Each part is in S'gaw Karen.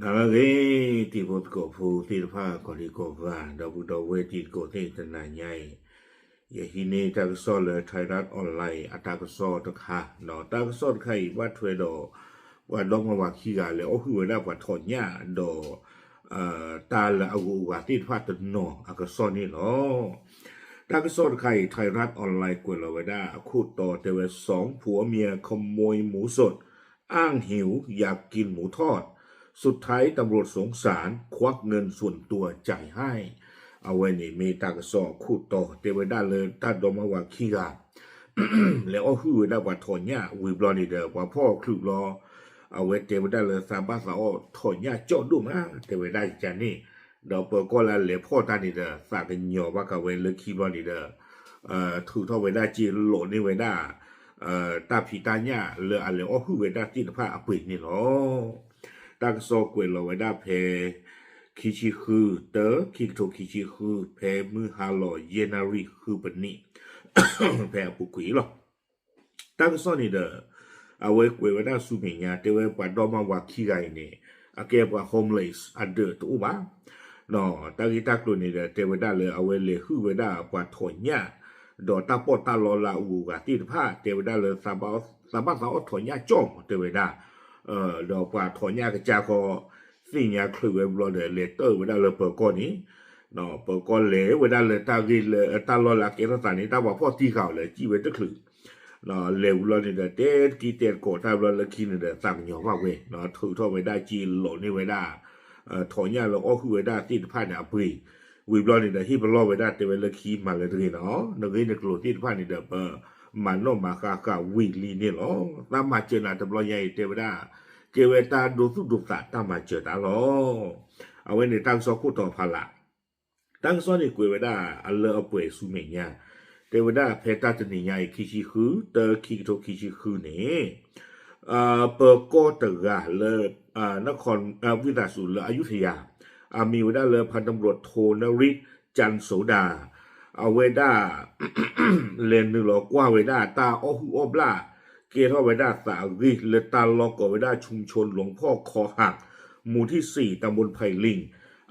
နၤလၢအဂ့ၤ တံၤဖိသကိးဖိသ့ၣ်တဖၣ် ကီၢ်ဒံကီၢ်ဂၤ ဒီပုၢ်ဒီဝဲၢ်တံၤသကိးသ့ၣ် တနၤညါအံၤ ယဟံးန့ၢ်တၢ်ကစီၣ်လၢ Thairath Online အတၢ်ကစီၣ်တခါ, ဒီးတၢ်ကစီၣ်တခါအံၤ ဘၣ်ထွဲဒီး ပှၤဒီမါဝၤခံဂၤလဲၤအီၣ်ဟုၣ်ဝဲဒၣ်ပှၤထီၣ်ညၣ် ဒီး တၢ်လၢအဂုၤအဂၤသ့ၣ်တဖၣ်တနီၤအကစီၣ်န့ၣ်လီၤ. တၢ်ကစီၣ်တခါအံၤ Thairath Online ကွဲးလီၤဝဲဒၣ်အခိၣ်တီတဲဝဲ สองผัวเมียขโมยหมูสด อ้างหิวอยากกินหมูทอด สุดท้ายตำรวจสงสารควักเงินส่วนตัวจ่ายให้ အဝဲန့ၣ်မ့ၢ်တၢ်ကစီၣ်အခိၣ်တီတဲဝဲဒၣ်လၢတၢ်ဒီမါဝၤခံဂၤ လဲၤအီၣ်ဟုၣ်ဝဲဒၣ်ပှၤထီၣ်ညၣ်ဝံၤဘျီန့ၣ်ဒီး ပှၤဖီၣ်ချုးဘျီ အဝဲတဲဝဲဒၣ်လၢသးဘၣ်သးအီၣ်ထီၣ်ညၣ်ကၠီၣ်ဒိၣ်မး တဲဝဲဒၣ်ကန့ၣ်, ဒီးပၢၤကီၢ်လၢအလဲၤဖီၣ်တၢ်န့ၣ်ဒီး သးကညီၤဘၣ်ဃးဝဲလၢခံဘျီန့ၣ်ဒီး ထုးထီၣ်ဝဲဒၣ်စ့လိးန့ၢ်ဝဲဒၣ် တၢ်ဖံးတၢ်ညၣ်လၢအလဲၤအီၣ်ဟုၣ်ဝဲဒၣ်သ့ၣ်တဖၣ်အပှ့ၤန့ၣ်လီၤ. တၢ်ကစီၣ်ကွဲးလီၤဝဲဒၣ်ဖဲ ခံဆံဃု တၢ ခံကထိခံဆံဃု ဖဲမုၢ်ဟါလီၤယဲၢ်နၣ်ရံၣ်ဃုပနံး ဖဲအပူၤကွံာ်လီၤ. တၢ်ကစီၣ်န့ၣ်ဒီး အဝဲကွဲးဝဲဒၣ်ဆူမဲာ်ညါ တဲဝဲပှၤဒီမါဝၤခံဂၤအံၤန့ၣ် အကဲပှၤ homeless အဒၢးတအိၣ်ဘၣ်. တၢ်ဂ့ၢ်တၢ်ကျိၤန့ၣ်ဒီး တဲဝဲဒၣ်လၢအဝဲလဲၤဟုၣ်ဝဲဒၣ်ပှၤထီၣ်ညၣ် ဒီးတၢ်ပီးတၢ်လီလၢအဂုၤအဂၤသ့ၣ်တဖၣ် တဲဝဲဒၣ်လၢ သးဘၣ်သးအီၣ်ထီၣ်ညၣ်ကၠီၣ်မး တဲဝဲဒၣ် ဒီးပှၤထီၣ်ညၣ်ကစၢ်ဃီ သ့ၣ်ညါချုးဝဲဘျီဒီး လဲၤတၢၢ်ဝဲဒၣ်လၢပၢၤကီၢ်န့ၣ်, ပၢၤကီၢ်လဲၤဝဲဒၣ်လၢတၢ်ဂ့ၢ်လၢတၢ်လီၢ်လၢအကဲထီၣ်သးန့ၣ် တၢ်ပှၤဖီၣ်တံၢ်ဃာ်အီၤလၢစံၣ်ဝဲတချုး လဲၤဝံၤဘျီန့ၣ်ဒီး တဲတကံတဲတကိးတၢ်ဘျီလၢခံန့ၣ်ဒီး သးကညီၤဘၣ်ဝဲ ထုးထီၣ်ဝဲဒၣ်စ့လိးန့ၢ်ဝဲဒၣ် ထီၣ်ညၣ်လၢအီၣ်ဟုၣ်ဝဲဒၣ်သ့ၣ်တဖၣ်န့ၣ်အပှ့ၤ, ဝံၤဘျီန့ၣ်ဒီး ဟ့ၣ်ပလီၢ်ဝဲဒၣ်တဲဝဲလၢခံမၤလၢတဂ့ၤနီၤ, နဂ့ၢ်နကျိၤသ့ၣ်တဖၣ်န့ၣ်ဒီး ပမၤနီၣ်မၤဃါဃာ်ဝံၤလံန့ၣ်လီၤ. တၢ်မၤစၢၤနၤတဘျီညါအံၤ တဲဝဲဒၣ် ကဲဝဲတၢ်ဒိသူၣ်ဒိသးတၢ်မၤစၢၤတၢ်လီၤ. အဝဲန့ၣ်တၢ်ကစီၣ်ခိၣ်တီဖးလး တၢ်ကစီၣ်န့ၣ်ကွဲးဝဲဒၣ်အလၢအပှဲၤဆူမဲာ်ညါ, တဲဝဲဒၣ်ဖဲတၢ်တနံၤညါအံၤ ခံဆံဃု တၢ ခံကထိခံဆံဃုန့ၣ် ပၢၤကီၢ်တဂၤလၢ ဝံသးစူၤလၢအယူထယၤ အမံၤဝဲဒၣ်လၢ พันตำรวจโท นฤทธิ์จันทร์โสดา အဝဲဒၣ် လဲၤနုာ်လီၤကွၢ်ဝဲဒၣ်တၢ်အီၣ်ဟုၣ်အီၣ်ဘျၣ် ကဲထီၣ်ဝဲဒၣ်သးအဂ့ၢ်လၢတၢ်လီၢ်ကိးဝဲဒၣ် ชุมชนหลวงพ่อคอหัก หมู่ที่สี่ ตำบลไผ่ลิง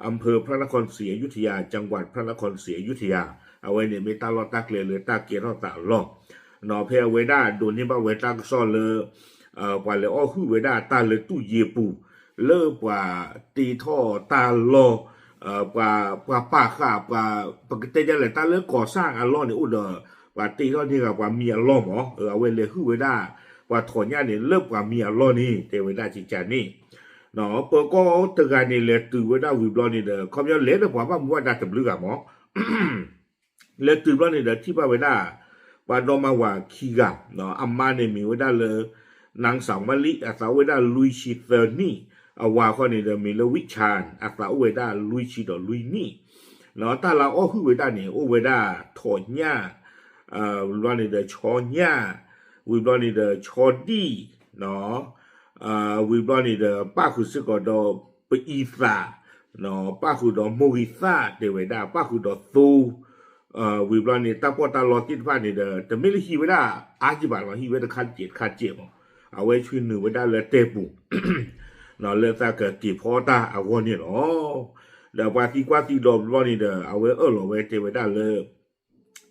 อำเภอพระนครศรีอยุธยา จังหวัดพระนครศรีอยุธยา အဝဲန့ၣ်မ့ၢ်တၢ်လီၢ်တၢ်ကျဲလၢတၢ်ကဲထီၣ်သးအလီၢ် ဖဲအဝဲဒၣ်ဒိးန့ၢ်ဘၣ်ဝဲတၢ်ကစီၣ်လၢ ပှၤလဲၤအီၣ်ဟုၣ်ဝဲဒၣ်တၢ်လၢတူၢ်ယ့ၢ်ပူၤ လၢပှၤတ့ထီၣ်တၢ်လီၢ် ပှၤပာ်ဃာ် ပှၤ ပကတဲဒ်လဲၣ် တၢ်လၢကီၢ်ဆၣ်အလီၢ်န့ၣ်အိၣ်ဒီး ပှၤတ့ထီၣ်န့ၢ်ဂၤပှၤမံအလီၢ်မး အဝဲလဲၤဟုၣ်ဝဲဒၣ် ပှၤထီၣ်ညၣ်န့ၣ် လၢပှၤမံအလီၢ်န့ၣ် တဲဝဲဒၣ်ကကန့ၣ် ပၢၤကီၢ်တဂၤန့ၣ် လဲၤတုၤဝဲဒၣ်ဝံၤဘျီန့ၣ်ဒီး ခီပညီလဲၤဒီးပှၤဘၣ်မူဘၣ်ဒါတဘျုးဂၤမး လဲၤတုၤဘျီန့ၣ်ဒီး ထံၣ်ဘၣ်ဝဲဒၣ် ပှၤဒီမါဝၤခံဂၤ အမါန့ၣ်မံၤဝဲဒၣ်လၢ นางสาวมะลิ အသးအိၣ်ဝဲဒၣ်လွံၢ်ဆံသၢနံၣ်, အဝၤခီန့ၣ်ဒီးမံၤလၢ ဝံၣ်ဆၣ် အသးအိၣ်ဝဲဒၣ်လွံၢ်ဆံဒီးလွံၢ်နံၣ်, တၢ်လၢအီၣ်ဟုၣ်ဝဲဒၣ်န့ၣ် အိၣ်ဝဲဒၣ်ထီၣ်ညၣ်, ဝံၤဘျီန့ၣ်ဒီးဆီညၣ်, ဝံၤဘျီန့ၣ်ဒီးဆီဒံၣ် ဝံၤဘျီန့ၣ်ဒီး ပၣ်ဃုာ်စ့ၢ်ကီးဒီး ပအံသၣ်, ပၣ်ဃုာ်ဒီးမိၢ်ဂံၢ်သၣ် တဲဝဲဒၣ် ပၣ်ဃုာ်ဒီးသိ, ဝံၤဘျီန့ၣ် တၢ်ပီးတၢ်လီသ့ၣ်တဖၣ်န့ၣ်ဒီး တမ့ၢ်လၢဟံးဝဲဒၣ်အါကဘၣ်နီၤ ဟံးဝဲတခါစဲးတခါစဲးမး, အဝဲဆွံနုာ်ဝဲဒၣ်လၢတဲပူၤ လၢသးကက့ၤဖီတၢ်အဂီၢ်န့ၣ်လီၤ. ဒီးပှၤသံကွၢ်သံဒိးဘျီန့ၣ်ဒီး အဝဲအၢၣ်လီၤဝဲတဲဝဲဒၣ်လၢ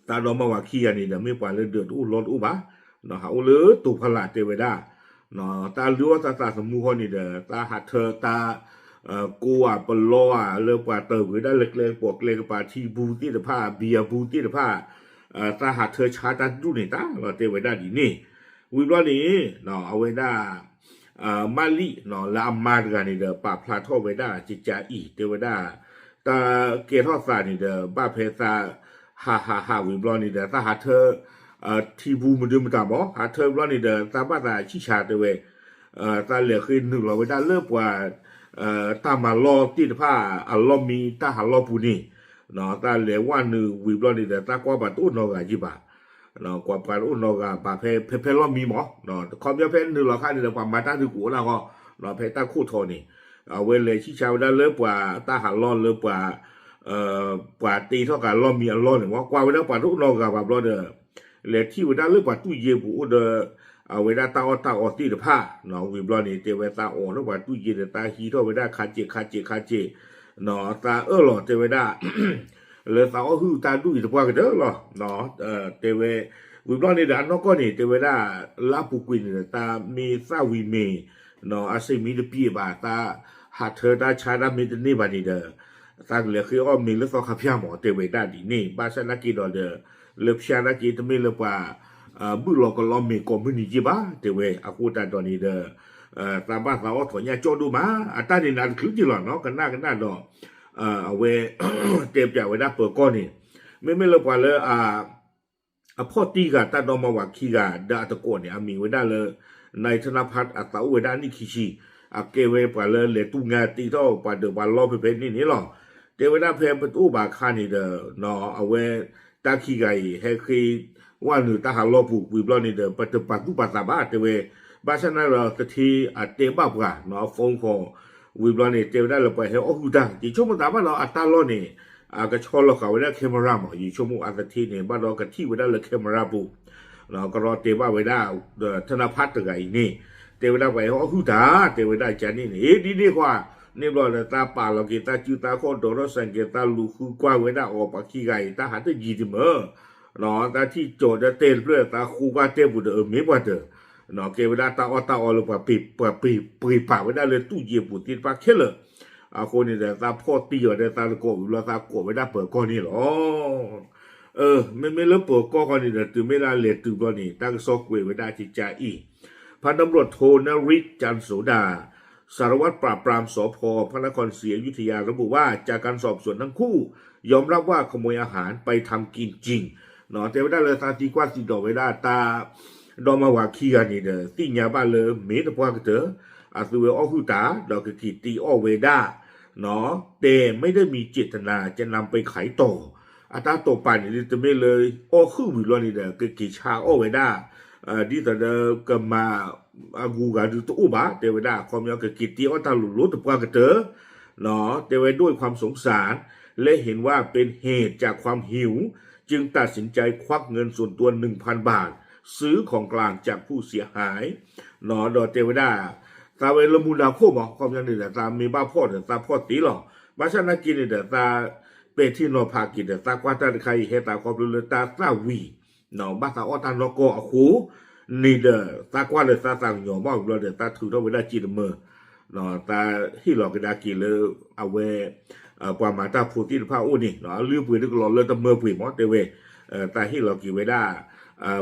တၢ်ဒီမါဝၤခံဂၤန့ၣ်ဒီး မ့ၢ်ပှၤလၢဒၢးတအိၣ်လီတအိၣ်ဘၣ်, ဟးအိၣ်လၢတိၤဖီလာ်တဲဝဲဒၣ်, တၢ်လုၢ်အီၣ်တၢ်သးသမူဃီန့ၣ်ဒီး တၢ်ဟးထၢတၢ် ကိးဧါပလီဧါ လၢပှၤတၢ်ဂ့ၤဒၣ်လၢကျဲကပိာ်ကျဲကပၤ ထံဘူသ့ၣ်တဖၣ် ဘံယၤဘူသ့ၣ်တဖၣ် တၢ်ဟးထၢဆါတၢ်တဒူၣ်န့ၣ်တၢ်လီၤ တဲဝဲဒၣ်ဒ်န့ၣ်, ဝံၤဘျီန့ၣ် အဝဲဒၣ် မၣ်လံၣ် လၢအမါတဂၤန့ၣ်ဒီး ပာ်ဖျါထီၣ်ဝဲဒၣ်ကကအံၤ တဲဝဲဒၣ် တၢ်ကဲထီၣ်သးန့ၣ်ဒီး ဘၣ်ဖဲသး ဟးဟးဟးဝံၤဘျီန့ၣ်ဒီး သးဟးထၢ ထံဘူမဒုမတၤမး ဟးထၢဘျီန့ၣ်ဒီး သးဘၣ်သးဆံၣ်ဆါတဲဝဲ သးလဲၤဃ့နုာ်လီၤဝဲဒၣ်လၢပှၤ တၢ်မၤလီၢ်သ့ၣ်တဖၣ် အလီၢ်မံတၢ်ဟးလီၢ်ပူၤန့ၣ် သးလဲၤဝဲနုာ်ဝံၤဘျီန့ၣ်ဒီး သးကွၢ်ပှၤတအိၣ်နီတဂၤယံၤဘၣ်, ကွၢ်ပှၤတအိၣ်နီတဂၤဘၣ်ဖဲ ဖဲဖဲလီၢ်မံမး, ခီပညီဖဲနုာ်လီၤခါန့ၣ်ဒီး ပှၤမၤတၢ်ဒုးကအိၣ်ဒၣ်ဃီ, ဖဲတၢ်ခိၣ်ထီန့ၣ် အဝဲလဲၤဆံၣ်ဆါဝဲဒၣ်လၢပှၤတၢ်ဟးလီၢ်လၢပှၤ ပှၤတ့ထီၣ်က့ၤလီၢ်မံအလီၢ်န့ၣ်မး ကွၢ်ဝဲဒၣ်ပှၤတအိၣ်နီတဂၤဘၣ်ဘျီဒီး လဲၤထံၣ်ဝဲဒၣ်လၢပှၤတူၢ်ယ့ၢ်ပူၤအိၣ်ဒီး အဝဲဒၣ်တၢ်အီၣ်တၢ်အီသ့ၣ်တဖၣ် ဝံၤဘျီန့ၣ် တဲဝဲသးအိးထီၣ်ပှၤတူၢ်ယ့ၤဒီး သးဟံးထီၣ်ဝဲဒၣ်ခးစဲးခးစဲးခးစဲး သးအၢၣ်လီၤတဲဝဲဒၣ် လၢသးအီၣ်ဟုၣ်တၢ်ဒူၣ်အံၤတပှၢ်ကတၢၢ်လီၤ. တဲဝဲ ဝံၤဘျီန့ၣ်ဒီး အနီၢ်ကီၢ်န့ၣ် တဲဝဲဒၣ် လၢအပူၤကွံာ်န့ၣ်ဒီး သးမ့ၢ်သၣ်ဝံၤမ့ၢ် အစ့မံတပံဘၣ် သးဟးထၢတၢ်ဆါတၢ်မ့ၢ်တန့ၢ်ဘၣ်န့ၣ်ဒီး သးကလဲၤဃ့အီၣ်မ့ၤလၢသီခါဖၠၣ်မး တဲဝဲဒၣ်ဒ်န့ၣ် ဘၣ်ဆၣ်နာ်က့ဒီးဒီး လၢဖၠၣ်နာ်က့တမ့ၢ်လၢပှၤ ဘုၣ်လီၤကလီမ့ၤကိးမုၢ်နံၤယ့ၢ်ဘၣ် တဲဝဲ အဃိသတးဒီးန့ၣ်ဒီး သးဘၣ်သးအီၣ်ထီၣ်ညၣ်ကၠီဒိၣ်မး အတၢ်န့ၣ်နးတချုးက့ၤလီၤနီၤ ကနၣ်ကနၣ်ဒီး အဝဲ တဲပၠးဝဲဒၣ်ပၢၤကီၢ်န့ၣ် မ့မ့ၢ်လၢပှၤလၢ အဖီၣ်တံၢ်ဂၤတၢ်ဒီမါဝၤခံဂၤဒီးအတကိးန့ၣ် အမံၤဝဲဒၣ်လၢ နၢၤထနၢ်ဖး အသးအိၣ်ဝဲဒၣ်အနံၣ်ခံဆံ အကဲဝဲပှၤလၢလဲၤတူၢ်ငါတ့ထီၣ်ပှၤဒၢးပှၤလီၢ်ဖဲဖဲန့ၣ်န့ၣ်လီၤ. တဲဝဲဒၣ်ဖဲပတအိၣ်ဘၣ်အခါန့ၣ်ဒီး အဝဲတၢ်ခံဂၤအံၤ ဟဲဃ့ဝဲနုာ်တၢ်ဟးလီၢ်ပူၤ ဝံၤဘျီန့ၣ်ဒီး ပတပာ်သူၣ်ပာ်သးဘၣ် တဲဝဲ ဘၣ်ဆၣ်နာ်ဒီးသထ့အတဲဘၣ်ပှၤ အ phone call ဝံၤဘျီန့ၣ် တဲဝဲဒၣ်လၢပှၤဟဲအီၣ်ဟုၣ်တၢ် ယဆိကမိၣ်သးဘၣ်ဒီးအတၢ်လီၢ်န့ၣ် အကဆီလီၤဃာ်ဝဲဒၣ် camera မး ယဆိကမိၣ်အသထ့န့ၣ် ဘၣ်ဒီးကထံၣ်ဝဲဒၣ်လၢ camera ပူၤ ကရီတဲဘၣ်ဝဲဒၣ် ထနၢ်ဖးတဂၤအံၤန့ၣ် တဲဝဲဒၣ်ပှၤဟဲအီၣ်ဟုၣ်တၢ် တဲဝဲဒၣ်ကန့ၣ်န့ၣ် ဒ်န့ၣ်ဃီ န့ၣ်ဘျီဒီးသးပာ်လီၤက့ၤသးစုသးခီၣ်ဒီးထီၣ်စဲးကဲး သးလူၤဃုကွၢ်ဝဲဒၣ်အီၤပှၤခံဂၤအံၤ တၢ်ဟးတယံာ်တမၢ သးထံၣ်ကၠီၤဒီးတဲတဖျၢၣ် သးဃိကွၢ်တဲပူၤဒီး အမ့ၢ်ပှၤတၢၢ် ကဲဝဲဒၣ်တၢ်အီၣ်တၢ်အီလၢပှၤပှ့ၤပာ်ဝဲဒၣ်လၢတူၢ်ယ့ၤပူၤသ့ၣ်တဖၣ်ခဲလၢာ် အဃိန့ၣ်ဒီး သးဖီၣ်တံၢ်အီၤဒီးသးတကိးဝံၤဘျီ သးကိးဝဲဒၣ်ပၢၤကီၢ်န့ၣ်လီၤ. မ့မ့ၢ်လၢပၢၤကီၢ်ဃီန့ၣ်ဒီး တုၤမ့ၢ်လၢလဲၤတုၤဘျီန့ၣ် တၢ်ကစီၣ်ကွဲးဝဲဒၣ်ကကးအံၤ พันตำรวจโท นฤทธิ์ จันทร์โสดา สารวัตรปราบปราม สภ พระนครศรีอยุธยา ระบุว่า จากการสอบสวนทั้งคู่ ยอมรับว่าขโมยอาหารไปทำกินจริง တဲဝဲဒၣ်လၢသးသံကွၢ်သံဒိးဝဲဒၣ်တၢ် ဒီမါဝၤခံဂၤန့ၣ်ဒီး သ့ၣ်ညါဘၣ်လၢမ့ၢ်တပှၢ်ကတၢၢ် အသုဝဲအီၣ်ဟုၣ်တၢ် ဒီးကက့ၤတ့အီၣ်ဝဲဒၣ် แต่ไม่ได้มีเจตนาจะนำไปขายต่อ အတၢ်တိာ်ပာ်န့ၣ်ဒ်တမ့ၢ်လၢအီၣ်ဟုၣ်ဝံၤလီၤန့ၣ်ဒီး ကက့ၤဆါအီၣ်ဝဲဒၣ် ဒ်သိးဒီးကမၤအဂုၤအဂၤဒုတအိၣ်ဘၣ် တဲဝဲဒၣ် အခီပညီကက့ၤတ့အီၣ်တၢ်လိၤလိၤတပှၢ်ကတၢၢ် တဲဝဲ ด้วยความสงสาร และเห็นว่าเป็นเหตุจากความหิว จึงตัดสินใจควักเงินส่วนตัว หนึ่งพันบาท ซื้อของกลางจากผู้เสียหาย ဒီးတဲဝဲဒၣ် သးဝဲလၢမူဒါခိၣ်မး အခီပညီန့ၣ်ဒီး သးမ့ၢ်ဘၣ်ဖီၣ်ဒီး သးဖီၣ်သ့လီၤ. ဘၣ်ဆၣ်နာ်က့န့ၣ်ဒီး သးပဲာ်ထံနီၤဖးက့ၤဒီး သးကွၢ်တၢ်တခါအံၤ ဟဲသးခီဖျိလၢတၢ်သၣ်ဝံၤ ဘၣ်သးအီၣ်တၢ်နီၢ်ကီၢ်အဃိန့ၣ်ဒီး သးကွၢ်လၢသးသးကညီၤဘၣ်ဝံၤဘျီဒီး သးထုးထီၣ်ဝဲဒၣ်စ့တမၢ သးဟ့ၣ်လီၤကဒါက့ၤလၢ အဝဲ ပှၤမၤတၢ်ဖိသ့ၣ်တဖၣ်အအိၣ်န့ၣ် အလုၢ်အပှ့ၤတကလီၤလၢတမၢပှ့ၤမး တဲဝဲ သးဟ့ၣ်လီၤက့ၤဝဲဒၣ်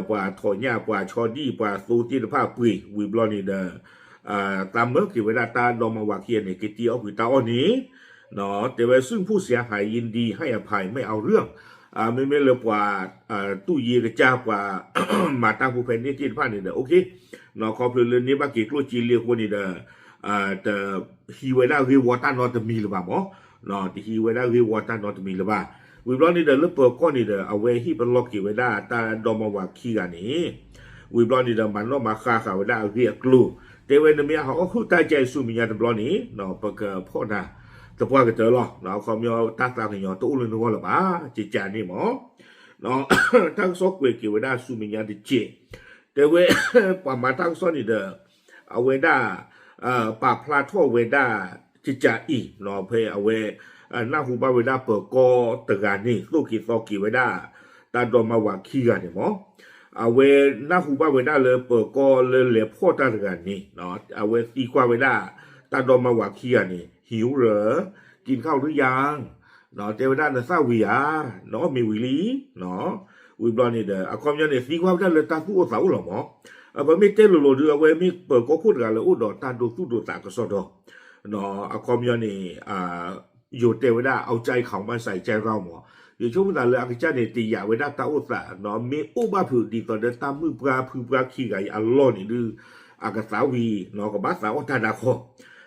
ပှၤထိးညၣ် ပှၤဆီဒံၣ် ပှၤသိသ့ၣ်တဖၣ်ပှ့ၤ ဝံၤဘျီန့ၣ်ဒီး သးမၢက့ၤဝဲဒၣ်တၢ်ဒီမါဝၤခံဂၤန့ၣ် က့ၤတ့အီၣ်ကွံာ်တၢ်အီၣ်န့ၣ် တဲဝဲ ซึ่งผู้เสียหายยินดีให้อภัยไม่เอาเรื่อง မ့မ့ၢ်လၢပှၤ တူၢ်ယ့ကစၢ်ပှၤ မၤတၢ်ဖိဖဲန့ၣ်သ့ၣ်တဖၣ်န့ၣ်ဒီး okay ခီဖျိလၢန့ၢ်ဘၣ်က့ၤကျိၣ်စ့လံအဃိန့ၣ်ဒီး တဟံးဝဲဒၣ်ဂ့ၢ်ဝီတၢ်နီတမံၤလၢၤဘၣ်မး တဟံးဝဲဒၣ်ဂ့ၢ်ဝီတၢ်နီတမံၤလၢၤဘၣ်. ဝံၤဘျီန့ၣ်ဒီးလၢပၢၤကီၢ်န့ၣ်ဒီး အဝဲဟ့ၣ်ပလီၢ်က့ၤဝဲဒၣ်တၢ်ဒီမါဝၤခံဂၤန့ၣ် ဝံၤဘျီန့ၣ်ဒီး မၤနီၣ်မၤဃါဃာ်ဝဲဒၣ်အဂ့ၢ်အကျိၤ တဲဝဲနမ့ၢ်အဟးအီၣ်ဟုၣ်တၢ်ကဲအံၤဆူမဲာ်ညါတဘျီန့ၣ် ပကဖီၣ်နၤသပှၢ်ကတၢၢ်လီၤ. အခီပညီတၢ်သးကညီၤတအိၣ်လၢနဂီၢ်လၢၤဘၣ် ကကးန့ၣ်မး တၢ်ကစီၣ်ကွဲးက့ၤဝဲဒၣ်ဆူမဲာ်ညါတကဲး တဲဝဲ ပှၤမၤတၢ်ကစီၣ်န့ၣ်ဒီး အဝဲဒၣ် ပာ်ဖျါထီၣ်ဝဲဒၣ် ကကးအံၤ ဖဲအဝဲ နၢ်ဟူဘၣ်ဝဲဒၣ်ပၢၤကီၢ်တဂၤန့ၣ် သိၣ်က့ၤသီက့ၤဝဲဒၣ် တၢ်ဒီမါဝၤခံဂၤန့ၣ်မး အဝဲနၢ်ဟူဘၣ်ဝဲဒၣ်လၢပၢၤကီၢ်လၢလဲၤဖီၣ်တၢ်တဂၤန့ၣ် အဝဲသံကွၢ်ဝဲဒၣ် တၢ်ဒီမါဝၤခံဂၤန့ၣ် หิวเหรอ กินข้าวหรือยัง တဲဝဲဒၣ်နသၣ်ဝံၤဧါ နအီၣ်မ့ၤဝံၤလံ ဝံၤဘျီန့ၣ်ဒီး အခီပညီန့ၣ် သံကွၢ်ဝဲဒၣ်လၢတၢ်သူၣ်အိၣ်သးအိၣ်လီၤမး ပမ့ၢ်တဲလိၤလိၤဒု အဝဲမ့ၢ်ပၢၤကီၢ်ခိၣ်တဂၤလၢအိၣ်ဒီးတၢ်ဒိသူၣ်ဒိသးကစီဒီ အခီပညီန့ၣ် ယိၤတဲဝဲဒၣ် เอาใจเขามาใส่ใจเรา မး ယဆိကမိၣ်သးလၢအကစၢ်န့ၣ် တယာ်ဝဲဒၣ်တၢ်အိၣ်သး မ့ၢ်အိၣ်ဘၣ်ဖုးဒ်သိးဒီးတၢ်မုၣ်ပှၢ်ဖုပှၢ်ခံဂၤအံၤအလီၢ်န့ၣ်ဒု အကသးဝံၤ ကဘၣ်သးအီၣ်တၢ်ဒါခီ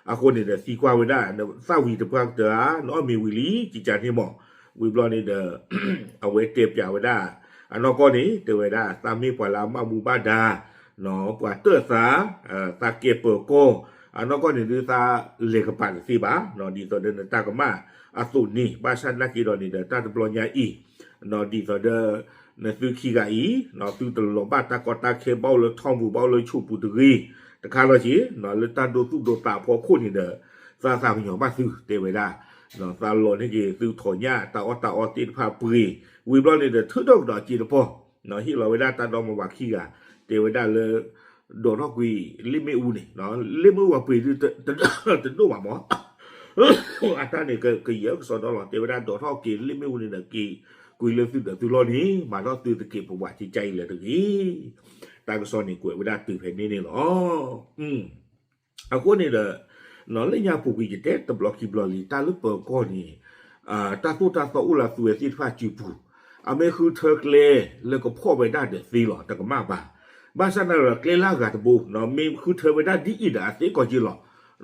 အဃိန့ၣ်ဒီး သံကွၢ်ဝဲဒၣ် သၣ်ဝံၤတပှၢ်ကတၢၢ်ဧါ နအီၣ်မ့ၤဝံၤလံ ကကးန့ၣ်မး ဝံၤဘျီန့ၣ်ဒီး အဝဲတဲပၠးဝဲဒၣ် အနီၢ်ကီၢ်န့ၣ် တဲဝဲဒၣ် သးမ့ၢ်ပှၤလၢအမၤမူဘၣ်ဒါ ပှၤတၢၢ်သး သးကဲပၢၤကီၢ် အနီၢ်ကီၢ်န့ၣ်ဒု သးလဲၤကပၤတသ့ဘၣ် ဒ်သိးဒီးနတၢ်ကမၣ်အသိးန့ၣ် ဘၣ်ဆၣ်နာ်က့ဒီးန့ၣ်ဒီး တၢ်တဘျီညါအံၤ ဒ်သိးဒီး နသုခံဂၤအံၤ သုတလီၤဘၣ်တၢ်ကီတၢ်ခဲဘၣ်အိၣ်လၢထီၣ်ပူၤ ဘၣ်အိၣ်လၢဆိးပူၤတဂ့ၤ, တခါလီၤက့ၤ လၢတၢ်ဒိသူၣ်ဒိသးအဖီခိၣ်န့ၣ်ဒီး သးသးကညီၤဘၣ်သုတဲဝဲဒၣ်, သးလီၤန့ၢ်က့ၤသုထီၣ်ညၣ်တၢ်အီၣ်တၢ်အီသ့ၣ်တဖၣ်ပှ့ၤ, ဝံၤဘျီန့ၣ်ဒီး ထုးထီၣ်ကဒီးစ့တပီၢ်, ဟ့ၣ်လီၤဝဲဒၣ်တၢ်ဒီမါဝၤခံဂၤ, တဲဝဲဒၣ်လၢ ဒိးထီၣ်ကွံာ်လ့ၣ်မ့ၣ်အူန့ၣ်, လ့ၣ်မ့ၣ်အူပှ့ၤဒုး တဒိၣ်ဘၣ်မး အတၢ်န့ၣ် ကယဲၢ်ကစီဒီလီၤ, တဲဝဲဒၣ်ဒိးထီၣ်က့ၤလ့ၣ်မ့ၣ်အူန့ၣ်ဒီး က့ၤကွံာ်လၢသုဒီးသုလီၢ်န့ၣ် မၤထီၣ်သုတက့ၢ်ပဝးကကါအံၤလၢၤတဂ့ၤ. တၢ်ကစီၣ်န့ၣ်ကွဲးဝဲဒၣ်တုၤဖဲန့ၣ်န့ၣ်လီၤ. အဃိန့ၣ်ဒီး လၢညါပူၤကွံာ်ယတဲတဘျီခံဘျီလံ တၢ်လၢပၢၤကီၢ်န့ၣ် တၢ်သိၣ်တၢ်သီအိၣ်လၢသုဝဲသ့ၣ်တဖၣ်စုပူၤ, အမ့ၢ်ဃုထၢကျဲလၢကဖီၣ်ဝဲဒၣ်ဒီးသ့လီၤ တကမၣ်ဘၣ်. ဘၣ်ဆၣ်န့ၣ်ဒီးကျဲလၢအဂၤတဘိ မ့ၢ်ဃုထၢဝဲဒၣ်ဒ်အံၤဒီးအသ့ကီးက့လီ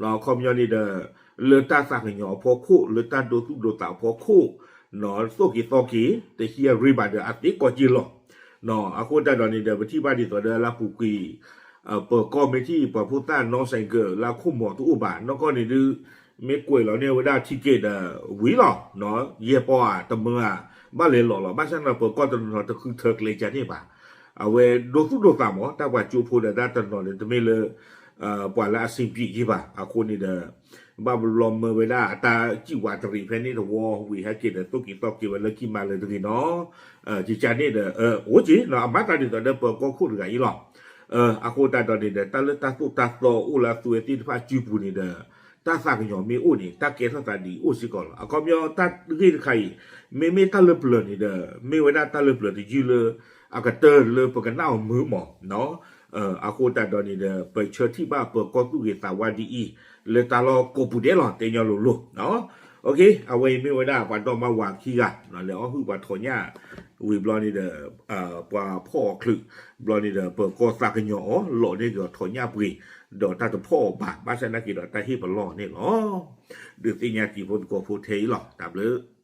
ၤ. ခီပညီန့ၣ်ဒီး လၢတၢ်သးကညီၤအဖီခိၣ် လၢတၢ်ဒိသူၣ်ဒိသးအဖီခိၣ် သိၣ်က့ၤသီက့ၤ တဟံးအရ့ဘၣ်ဒီးအသ့ကီးက့လီၤ. အဃိတၢ်ဒီးန့ၣ်ဒီး ပထံၣ်ဘၣ်ဒ်သိးဒီးလၢပူၤကွံာ် ပၢၤကီၢ်မ့ၢ်ထံၣ်ပှၤဖိသၣ်နီၢ်စဲးကၢးလၢအခိၣ်မီၤတအိၣ်ဘၣ် နီၢ်ကီၢ်န့ၣ်ဒုး မ့ၢ်ကွဲးလီၤန့ၢ်ဝဲဒၣ် ticket ဒီး ဝံၤလီၤ. ယဲၢ်ပီၢ်ဧါ တမၢဧါ ဘၣ်လဲၤလီၤလီၤ. ဘၣ်ဆၣ်န့ၣ် ပၢၤကီၢ်တနီၤတဃုထၢကျဲကန့ၣ်ဘၣ်. အဝဲဒိသူၣ်ဒိသးမး တၢ်ပှၤကၠိဖိဒီးတၢ်တနီၤန့ၣ် တမ့ၢ်လၢ ပှၤလၢအဆင်ပြေက့ဘၣ်. အဃိန့ၣ်ဒီး ဘၣ်ဘျီမၢဝဲဒၣ်အတၢ်စံၣ်ဝးတရံးဖဲန့ၣ်တဝီ ဝံၤဟဲက့ၤဒီး သိၣ်က့ၤသီက့ၤဝဲလၢခံမၤလၢၤတဂ့ၤနီၤ. ကကန့ၣ်ဒီး အိၣ်က့ၤ အမၤသးဒ်သိးဒီးပၢၤကီၢ်ခိၣ်တဂၤအံၤလီၤ. အဃိတၢ်ဒီးန့ၣ်ဒီး တၢ်လၢတၢ်သိၣ်တၢ်သီအိၣ်လၢအသုဝဲသ့ၣ်တဖၣ်စုပူၤန့ၣ်ဒီး တၢ်သးကညီၤမ့ၢ်အိၣ်န့ၣ် တၢ်ကဲထီၣ်သးဒ်အံၤအိၣ်စ့ၢ်ကီးလီၤ. အခီပညီတၢ်ဂ့ၢ်တခါအံၤ မ့မ့ၢ်တၢ်လၢပျၢၤန့ၣ်ဒီး မ့ၢ်ဝဲဒၣ်တၢ်လၢပျၢၤတယုၢ်လၢ အကတၢၢ်လၢပကနၣ်အီၤမုာ်မး အဃိတၢ်ဒီးန့ၣ်ဒီး ပဆၢထံၣ်ဘၣ်ပၢၤကီၢ်သူၣ်ဂ့ၤသးဝါဒ်အံၤ လၢတၢ်လီၢ်ကိးပူၤဒဲးလီၤ တဲညီလိၤလိၤ. အဝဲအံၤမ့ၢ်ဝဲဒၣ်ပှၤဒီမါဝၤခံဂၤ လဲၤအီၣ်ဟုၣ်ပှၤထီၣ်ညၣ် ဝံၤဘျီန့ၣ်ဒီး ပှၤဖီၣ်အီၤချုး ဘျီန့ၣ်ဒီး ပၢၤကီၢ်သးကညီၤအီၤ လီၤန့ၢ်က့ၤအီၤထီၣ်ညၣ်ပှ့ၤ ဒီးတၢ်တဖီၣ်အီၤဘၣ် ဘၣ်ဆၣ်နာ်က့ၤဒီးတၢ်ဟ့ၣ်ပလီၢ်န့ၣ်လီၤ. ဒုးသ့ၣ်ညါတံၤဖိသကိးဖိထဲအံၤလီၤ တၢ်ဘျုး